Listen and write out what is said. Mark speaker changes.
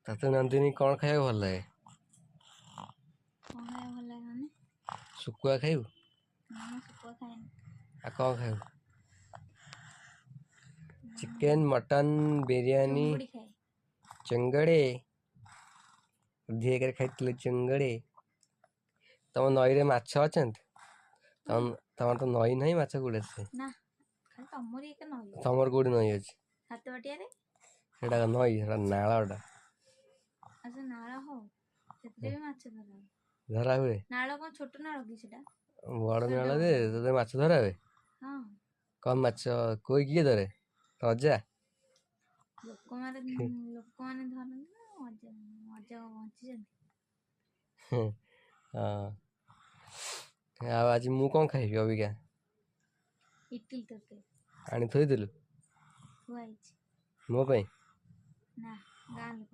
Speaker 1: ତତେ ନନ୍ଦିନୀ କଣ ଖାଇବାକୁ ଭଲ ଲାଗେ?
Speaker 2: କଣ ଖାଇବା ଭଲ ଲାଗେ ମାନେ?
Speaker 1: ଶୁଖୁଆ ଖାଇବୁ?
Speaker 2: ନା, ମୁଁ ଶୁଖୁଆ ଖାଏନି।
Speaker 1: ଆଉ କଣ ଖାଇବୁ? Chicken, mutton, biryani?
Speaker 2: ଚୁଙ୍ଗୁଡ଼ି ଖାଏ।
Speaker 1: ଚିଙ୍ଗଡ଼ି ଧିଏକରେ ଖାଇଥିଲୁ ଚିଙ୍ଗଡ଼ି। ତମ ନଈରେ ମାଛ ଅଛନ୍ତି?
Speaker 2: ହଁ।
Speaker 1: ତମର ତ ନଈ ନାହିଁ, ମାଛ କୋଉଠି ଆସିବେ?
Speaker 2: ନା, ଖାଲି ତମରି ଏକା ନଈ ଅଛି।
Speaker 1: ତମର କୋଉଠି ନଈ ଅଛି?
Speaker 2: ସାତବାଟିଆରେ।
Speaker 1: ସେଇଟା ନଈ? ସେଟା ନାଳଟା।
Speaker 2: ଆଉ ସେ ନାଳ ହଉ, ସେଥିରେ ବି ମାଛ ଧରା ହୁଏ।
Speaker 1: ଧରା ହୁଏ?
Speaker 2: ନାଳ କଣ ଛୋଟ ନାଳ କି ସେଟା?
Speaker 1: ବଡ
Speaker 2: ସେଟା
Speaker 1: ନାଳ ଯେ
Speaker 2: ବଡ।
Speaker 1: ତତେ ମାଛ ଧରା ହୁଏ?
Speaker 2: ହଁ।
Speaker 1: କଣ ମାଛ କଇ କିଏ ଧରେ? ରଜା?
Speaker 2: ଲୋକମାନେ, ଲୋକମାନେ ଧରନ୍ତି ନା ଅଜା। ଅଜା କଣ ବଞ୍ଚିଛନ୍ତି?
Speaker 1: ହଁ। ଆଉ ଆଜି ମୁଁ କଣ ଖାଇବି ଅବିକା?
Speaker 2: ଇଟିଲି ତରକାରୀ।
Speaker 1: ଆଣି ଥୋଇଥିଲୁ?
Speaker 2: ଥୁଆ ହେଇଛି।
Speaker 1: ମୋ ପାଇଁ?
Speaker 2: ନା, ଗାଁ ଲୋକ।